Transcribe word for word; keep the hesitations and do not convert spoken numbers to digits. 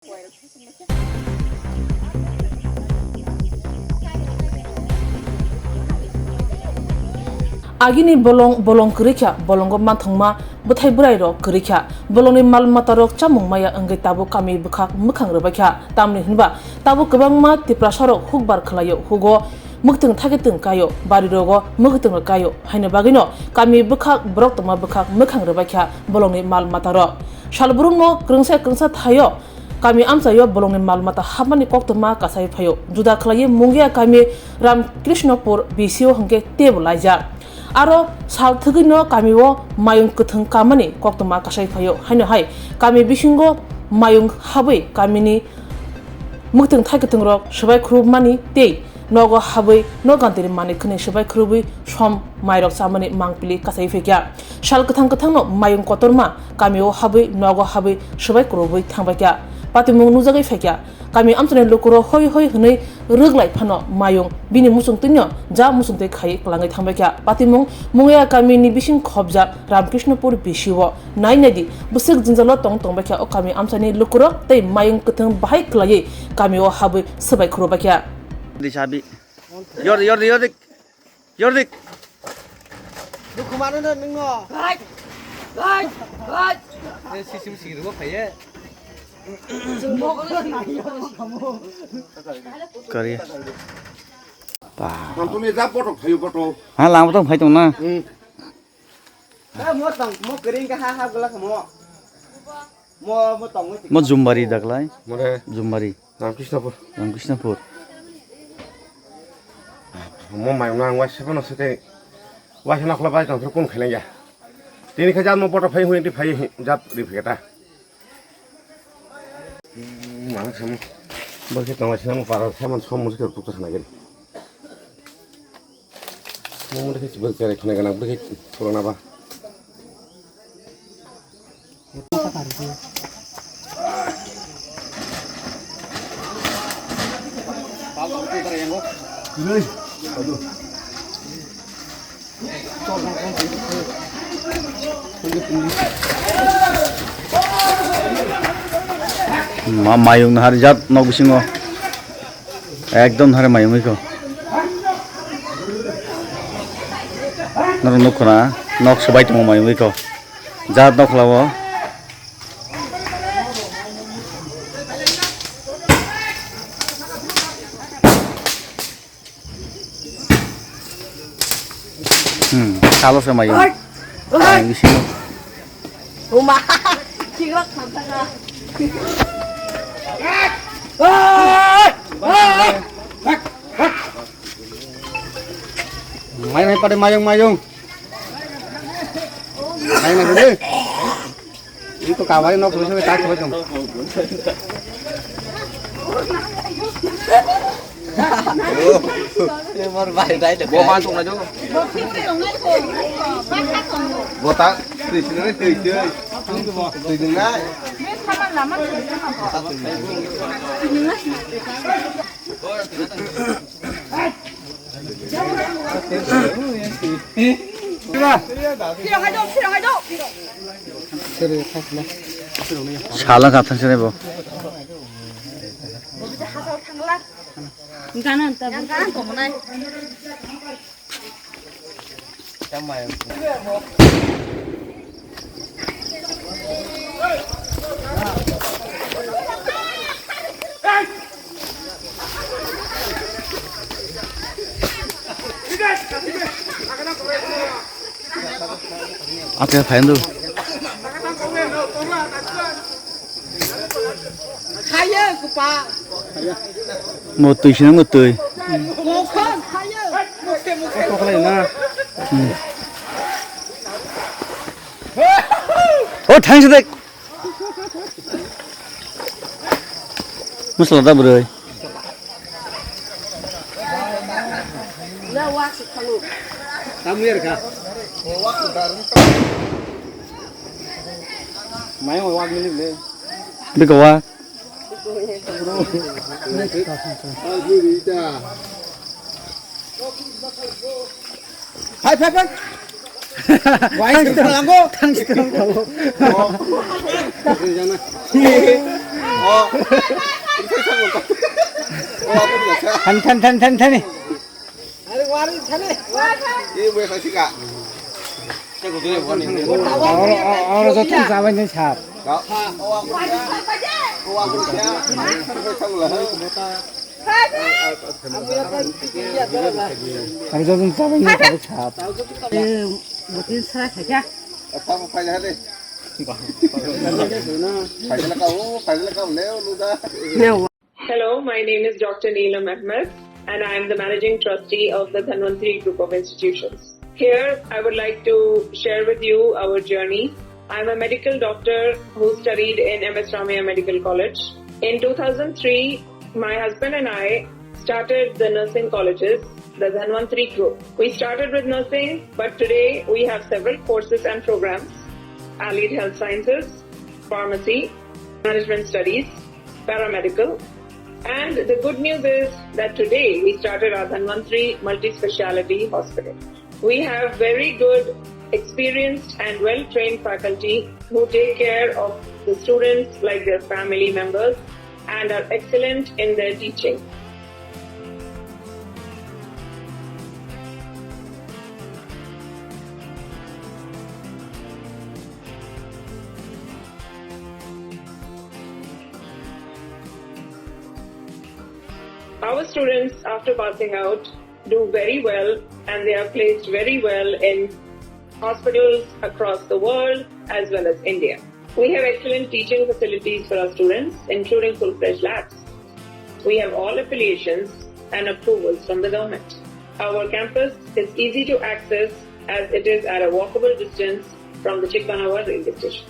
Agini bolong, bolong kwrwi kha, bolongo manthokma bwthai bwrairok kwrwi kha, bolongni mal matarok chamung maya wngwi tabuk kami bwkhak mwkhang rwbai kha. Tamni hwnba tabuk kwbangma Tiprasarok hukbar khlaio, hugo mwktwng thakitwng kaio, barirogo mwktwng kaio, haini bagwino kami bwkhak borok tongma bwkhak mwkhang rwbai kha bolongni mal matarok. Salbrumno kwrwngsa kwrwngsa thaio kami amchaio bolongni mal mata hapmani koktwma kasai phaio. Juda khlaiwi Mungia kami Ramkrishnopur B C O hwnkhe teibo laijak. Aro sal thwgwino kamio mayung kwthwng kamani koktwma kasai phaio. Haino hai kami bisingo mayung habwi kamini mwktwng thai kwthwngrok swbai khurubmani tei nogo habwi nok gantini manwi khwnwi swbai khurubwi som mairok chamani mangpili kasai phaikha. Sal kwthang kwthangno mayung kotorma kamio habwi nogo habwi swbai khurubwi thangbaikha. Patimung nujagwi phaikha. Kami amchaini lukurok hoi hoi hwnwi rwglai phano mayung bini muchungtwino ja muchungtwi khai kwlangwi thangbaikha. Patimung Mungia kamini bising khobjak Ramkrishnopur B C O. Nai nai di, bwswk jwngjalo tong tong baikha o kami amchaini lukurok tei mayung kwthwng bahai kwlaiwi kamio habwi swbai khurubakha. Di sabi. Yor di, yor di, yor di. Yor di. Dukhu mano no nungno. Hai. Hai. Hai. Eh, sisim sigi rugo phaiye. Kari. Ba. Tantuni ja botok phayu botok. Ha, lang botok phai tong na. Hmm. Eh, mo tong, mo kering ka ha ha gula ka mo. Mo, mo tong, mo Mo Jumbari daklai. Mo de. Jumbari. Ramkrishnapur. Ramkrishnapur. Mo mai nang wai sepa no sete. Wai na khla bai tong kun khaina ya. Tini kha jat mo botok phai hui ti phai jat ri pheta. Mana samo. Bagi tong wai mo para saman som mo ke tuk sana gari. Mo mo ke bagi kare khana gana bagi purana ba. Ma mayung nahar jat nok bisingo. Ekdom nahar mayung iko. Norok nukho na, nok swbai tongo mayung iko. Jat nok khlawo. Hmm, salo se mayung. Mayung bisingo. Uma, kiglak thangthanga. Mayung hai pade mayung, mayung. Mayung hai pade. Itu kawai nok sini tak sini. Bo ma tong na jo. Bo ta, twi sini twi twi. Twi ding na. Sala ka thang sini bo. Gana ta. Ate phaindu. Khaya kupa. Mo twi sini mo twi. Mo khon khaya. Mukhe mukhe. Koklai na. Hmm. O thang sini. Masala da bwrwi. Bika wa. Phai, phai, phai. Wai, thang se thang se thang se thang se. Than, than, than, than, thani. Ini boleh kasih kak. Oro, oro joto sabai ni sap. Kak, oh aku ya, oh aku ya. Ini boleh kasih lah. Oro joto sabai ni sap. Butin sara khaja. Apa apa ya deh. Faisal kau, Faisal kau leo lu dah. Hello, my name is Doctor Neelam Ahmed, and I am the Managing Trustee of the Dhanvantri Group of Institutions. Here, I would like to share with you our journey. I'm a medical doctor who studied in M S Ramaiah Medical College. In two thousand three, my husband and I started the nursing colleges, the Dhanvantri Group. We started with nursing, but today we have several courses and programs: allied health sciences, pharmacy, management studies, paramedical. And the good news is that today we started our Dhanvantri Multi-Speciality Hospital. We have very good, experienced and well-trained faculty who take care of the students like their family members and are excellent in their teaching. Our students, after passing out, do very well and they are placed very well in hospitals across the world as well as India. We have excellent teaching facilities for our students, including full-fledged labs. We have all affiliations and approvals from the government. Our campus is easy to access as it is at a walkable distance from the Chikmanawa railway station.